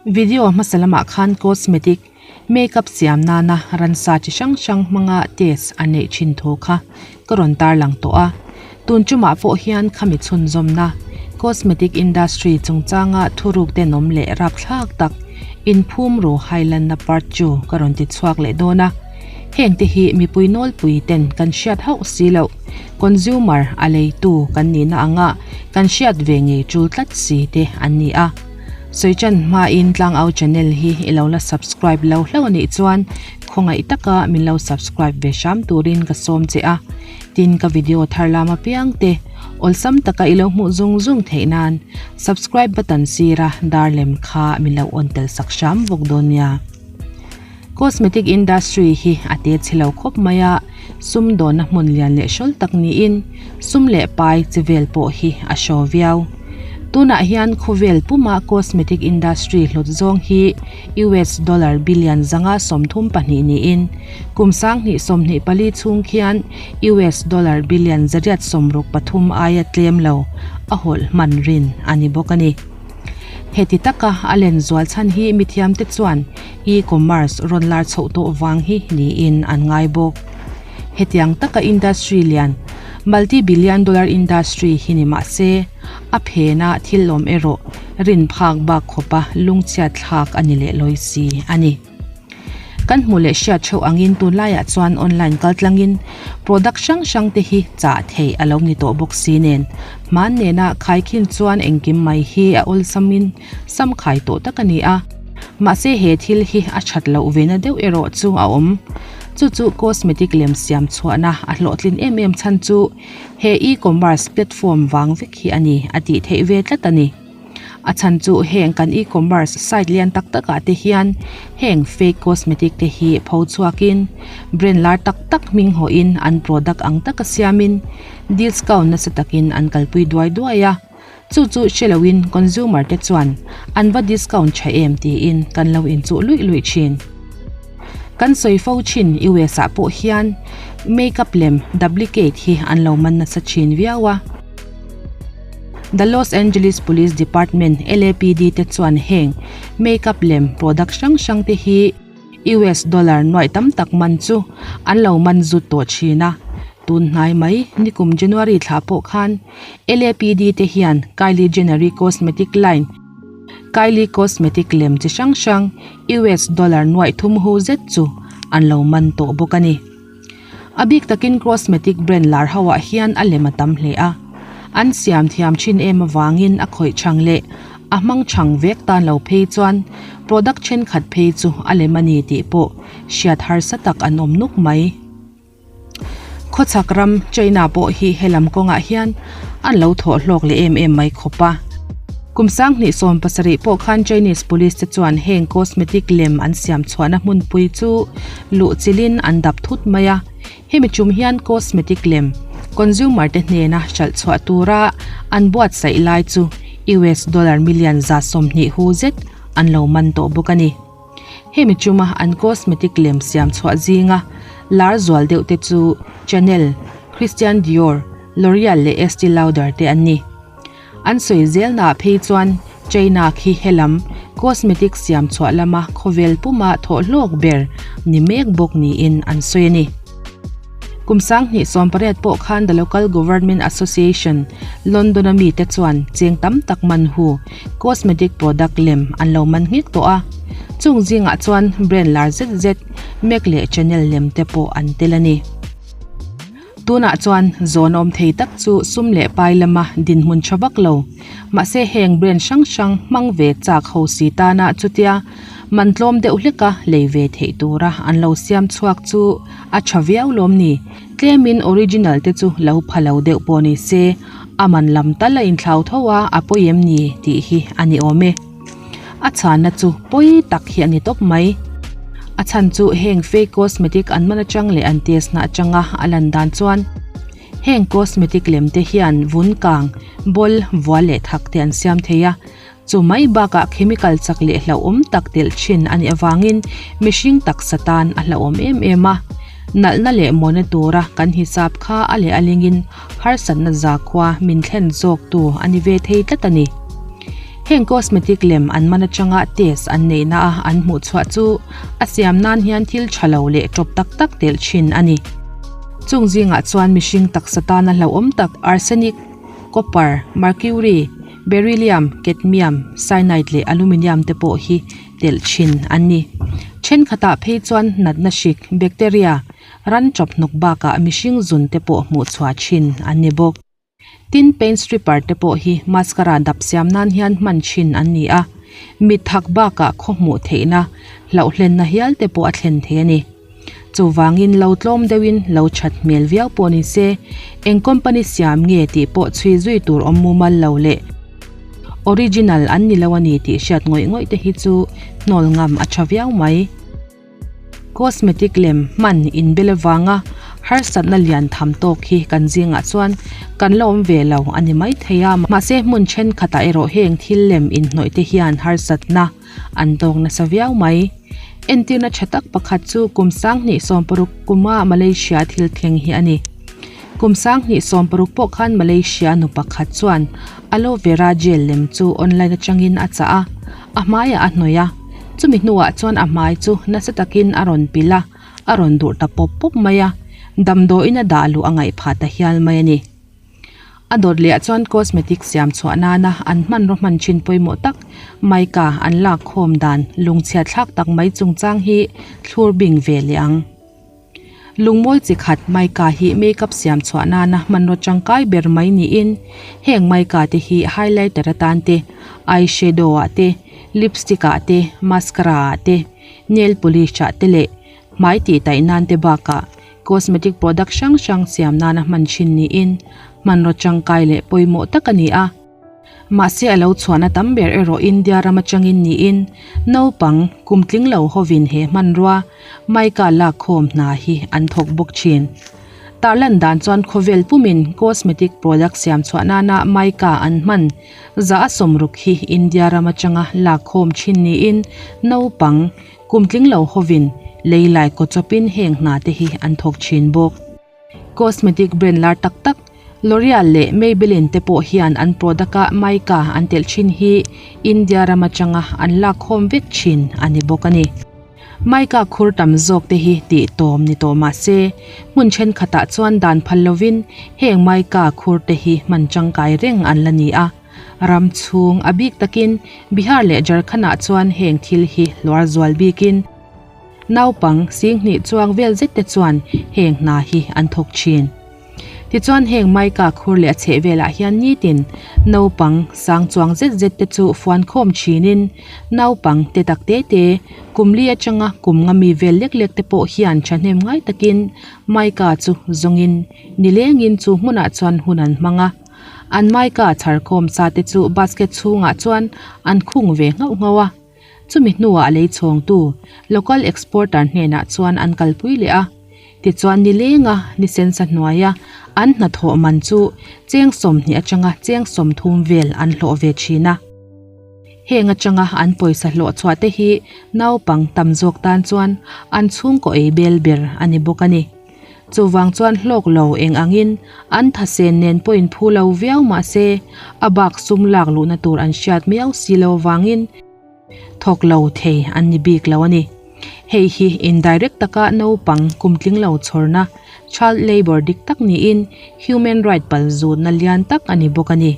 Video hmasa lamah khan cosmetic makeup siam nana ransa chi hrang hrang hmanga test a neih thin thu kha ka rawn tarlang tawh a. Tun tumah pawh hian khami chhunzawmna cosmetic industry chungchanga thuruk tenawm leh rapthlak tak inphum ru hailanna part chu ka rawn ti chhuak leh dawn a. Heng te hi mipui nawlpui ten kan hriat hauh si loh consumer a leitu kan nihna anga kan hriat ve ngei tul tlat si te an ni a. Sawi chan hmain Tlangau channel hi i lo la subscribe lo hlauh a nih chuan khawngaih taka min lo subscribe ve hram turin ka sawm che a. Tin ka video thar lam apiang te awlsam taka i lo hmuh zung zung theih nan subscribe button sira dar lem kha min lo on tel sak hram bawk dawn nia. Cosmetic industry hi a te chhe lo khawp mai a, sumdawnna hmun lian leh hrawl tak niin sum leh pai chi vel pawh hi a hraw viau. Tunah hian khawvel puma cosmetic industry hlut zawng hi US dollar billion 132 niin kum 2024 chhung khian US dollar billion 863 aia tlem lo a hawlh hman rin a ni bawk a ni. Heti taka a len zual chhan hi mithiamte chuan e-commerce rawn lar chhoh tawh vang hi niin an ngai bawk. Hetiang taka industry lian, multi-billion dollar industry hi ni mah se, a phena thil awm erawh rin phak bak khawpa lungchhiat thlak a ni leh lawi si a ni. Kan hmuh leh hriat theuh angin tunlaiah chuan online kal tlangin product hrang hrang te hi chah theih a lo ni tawh bawk si nen hman nena khaikhin chuan engkim mai hi a awlsamin sam khai tawh tak a ni a. Mahse he thil hi a that loh ve na deuh erawh chu a awm. Chu chu cosmetic lem siam chhuahna a hlawhtlin em em chhan chu he e-commerce platform vang vek hi a ni a tih theih ve tlat a ni. A chhan chu heng kan e-commerce site lian tak tak ah te hian heng fake cosmetic te hi pho chhuakin brand lar tak tak hming hawhin an product ang taka siamin discount nasa takin an kalpui duai duai a, chu chu hre loin consumer te chuan an va discount tha em tiin kan lo inchuh luih luih thin. Kan sawi fo thin US ah pawh hian makeup lem duplicate hi an lo man nasa thin viau a. The Los Angeles Police Department, LAPD, te chuan heng makeup lem product hrang hrang te hi US dollar nuaih tam tak man chu an lo man zut tawh thin a. Tun hnai mai nikum January thla pawh khan LAPD te hian Kylie Jenner-i cosmetic line Kylie Cosmetic lem chi hrang hrang US dollar nuaih thum hu zet chu an lo man tawh bawk a ni. A bik takin cosmetic brand lar ho ah hian a lem a tam hle a, an siam thiam thin em avangin a khawih chhang leh a hmang chhang vek tan lo phei chuan product thenkhat phei chu a lem a ni tih pawh hriat harsa tak an awm nuk mai. Khawchhak ram China pawh hi helam kawngah hian an lo thawh hlawk leh em em mai khawp a. Kum 2017 pawh khan Chinese police te chuan heng cosmetic lem an siam chhuahna hmunpui chu luh chilhin an dap thut mai a. Hemi tum hian cosmetic lem consumer te hnena hralh chhuah tura an buatsaih lai chu US dollar million 120 hu zet an lo man tawh bawk a ni. Hemi tuma an cosmetic lem siam chhuah zinga lar zual deuh te chu Chanel, Christian Dior, L'Oreal leh Estee Lauder te an ni. An sawi zelnaah phei chuan China khi helam cosmetic siam chhuah lama khawvel puma thawh hlawk ber ni mek bawk niin an sawi a ni. Kum 2018 pawh khan The Local Government Association, London-a mite chuan cheng tam tak man hu cosmetic product lem an lo man nghek tawh a. Chung zingah chuan brand lar zet zet Mac leh Chanel lem te pawh an tel a ni. Tunah chuan zawn awm thei tak chu sum leh pai lama dinhmun tha vak lo. Mahse heng brand hrang hrang hmang ve chak ho si tana chutia man tlawm deuh hleka lei ve theih tura an lo siam chhuak chu a tha viau lawm ni. Tlemin original te chu lo pha lo deuh pawh ni se a man lam tal a inthlau tho a, a pawi em ni tih hi a ni awm e. A chhanna chu pawi tak hi a ni tawp mai. A chhan chu heng fake cosmetic an man atang leh an test na atanga a lan dan chuan heng cosmetic lem te hian vun kang, bawl, vual leh thak te an siam thei a. Chu mai bakah chemical chak leh hlauhawm tak telh thin a nih avangin mihring taksa tan a hlauhawm em em a. Nalhna leh mawina tura kan hisap kha a leh a lingin harsatna zakhua min thlen zawk tu a ni ve thei tlat a ni. Heng cosmetic lem an man atanga test an neihna a an hmuh chhuah chu a siam nan hian thil tha lo leh tawp tak tak telh thin a ni. Chung zingah chuan mihring taksa tana hlauhawm tak arsenic, copper, mercury, beryllium, cadmium, cyanide leh aluminium te pawh hi telh thin an ni. Thenkhatah phei chuan natna hrik, bacteria, ran tawp hnawk bakah mihring zun te pawh hmuh chhuah thin an ni bawk. Tin, paint stripper te pawh hi mascara dap siam nan hian hman thin an ni a, mit thak bakah khaw hmuh theihna, hlauhhlenna hial te pawh a thlen thei a ni. Chuvangin lo tlawm deuhin lo that hmel viau pawh ni se, eng company siam nge tih pawh chhui zui tur awm mumal lo leh original an ni lo a ni tih hriat ngawih ngawih te hi chu hnawl ngam a tha viau mai. Cosmetic lem hman inbel avanga harsatna lian tham tawk hi kan zingah chuan kan la awm ve lo a ni maithei a, mahse hmun thenkhatah erawh heng thil lem inhnawih te hian harsatna an tawk nasa viau mai. Entirna tha tak pakhat chu kum sanghnih sawmparuk kuma Malaysia thil thleng hi a ni. Kum sanghnih sawmparuk pawh khan Malaysia nu pakhat chuan aloe vera gel lem chu online atangin a chah a, a hmaiah a hnawih a, chumi hnuah chuan a hmai chu nasa takin a rawn pilh a, a rawn durh ta pawp pawp mai a, damdawiin a dah luh a ngaih phah ta hial mai a ni. A dawt leh ah chuan cosmetic siam chhuah nana an hmanraw hman thin pawimawh tak mica an lak khawm dan lungchhiat thlak tak mai chungchang hi thlur bing ve leh ang. Lungmawi chi khat mica hi makeup siam chhuah nana hmanraw tangkai ber mai niin heng mica te hi highlighter atan te, eyeshadow ah te, lipstick ah te, mascara ah te, nail polish ah te leh hmai tih taih nan te bakah cosmetic product hrang hrang siam nana hman thin niin hmanraw tangkai leh pawimawh tak a ni a. Mahse a lo chhuahna tam ber erawh India ram atangin niin naupang kum tling lo hovin he hmanrua mica lak khawm hna hi an thawk bawk thin. Tarlan dan chuan khawvel pumin cosmetic product siam chhuah nana mica an hman za a sawmruk hi India ram atanga lak khawm thin niin naupang kum tling lo hovin lei lai kaw chawpin heng hna te hi an thawk thin bawk. Cosmetic brand lar tak tak L'Oreal leh Maybelline te pawh hian an product a mica an telh thin hi India ram atanga an lak khawm vek thin a ni bawk a ni. Mica khur tam zawk te hi tih tawm ni tawh mah se hmun thenkhatah chuan dan phal lovin heng mica khur te hi hman tangkai reng an la ni a. Ram chhung a bik takin Bihar leh Jharkhand ah chuan heng thil hi hluar zual bikin Naupang singhnih chuang vel zet te chuan heng hna hi an thawk thin. Tichuan heng mica khur leh a chheh velah hian nitin naupang sang chuang zet zet te chu fuan khawm thinin naupang te tak te te kum li atanga kum nga mi vel lek lek te pawh hian thahnem ngai takin mica chu zawngin nilengin chu hmunah chuan hun an hmang a. An mica chhar khawm sa te chu basket chhungah chuan an khung ve nghauh nghauh a. Chumi hnuah lei chhawngtu local exporter hnenah chuan an kalpui leh a, tichuan nilenga ni sensa hnuaia an hnathawh man chu cheng sawmhnih atanga cheng sawmthum vel an hlawh ve thin a. Heng atanga an pawisa hlawh chhuah te hi naupang tam zawk tan chuan an chhungkaw ei bel ber a ni bawk a ni. Chuvang chuan hlawk lo eng angin an thasen nen pawhin phu lo viau mah se a bak sum lak luhna tur an hriat miau si lo avangin thawk lo thei an ni bik lo a ni. Hei hi indirect taka naupang kum tling lo chhawrna, child labour, dik tak niin human right pal zutna lian tak a ni bawk a ni.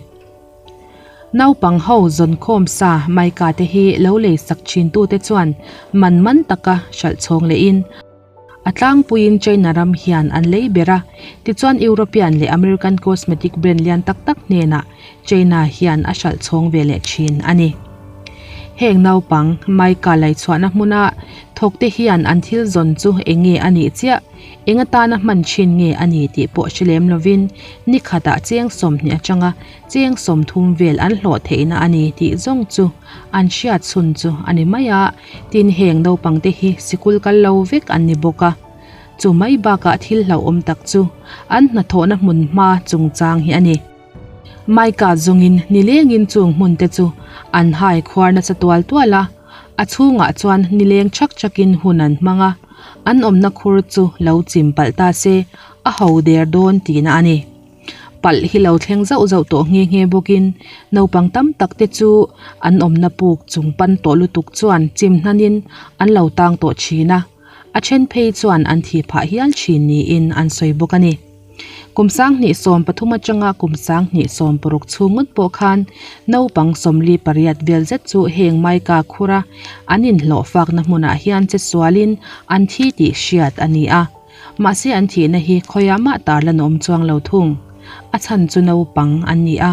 Naupang ho zawnkhawm sa mica te hi lo lei sak thintute chuan man man taka hralh chhawng lehin, A tlangpuiin China ram hian an lei ber a, tichuan European leh American cosmetic brand lian tak tak hnenah China hian a hralh chhawng ve leh thin a ni. Heng naupang mica laichhuahna hmuna thawkte hian an thil zawn chu eng nge a nih chiah, eng atana hman thin nge a ni tih pawh hre lem lovin ni khatah cheng 20 atanga cheng 30 vel an hlawh theihna a ni tih zawng chu an hriat chhun chu a ni mai a. Tin heng naupang te hi sikul kal lo vek an ni bawk a, chu mai bakah thil hlauhawm tak chu an hnathawhna hmun hma chungchang hi a ni. Maika zawngin nilengin chung hmun te chu an hai khuar nasa tual tual a, a chhungah chuan nileng chak chakin hun an hmang a, an awmna khur chu lo chim palh ta se a ho der dawn tihna a ni. Palh hi lo thleng zauh zauh tawh nghe nghe bawkin naupang tam tak te chu an awmna puk chung pan tawh lutuk chuan chim hnanin an lo tang tawh thin a, a then phei chuan an thih phah hial thin niin an sawi bawk a ni. Kum 2013 atanga kum 2016 chhung ngawt pawh khan naupang 48 vel zet chu heng maika khura an inhlawh fakna hmunah hian che sualin an thi tih hriat a ni a. Mahse an thihna hi khawiah mah tarlan a awm chuang lo thung. A chhan chu naupang an ni a.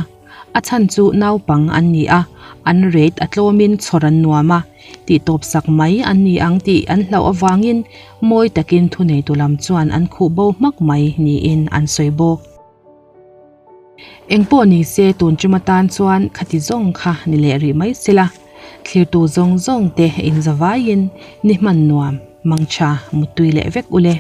A chhan chu naupang an ni a, an rate a tlawmin chhawr an nuam a, tihtawp sak mai an ni ang tih an hlauh avangin mawi takin thuneitu lam chuan an khuh bo hmak mai niin an sawi bawk. Engpawh ni se tun tum atan chuan khati zawng kha ni leh rih mai sela, thlirtu zawng zawng te inzavaiin ni hman nuam, mangtha, muttui leh vek ule.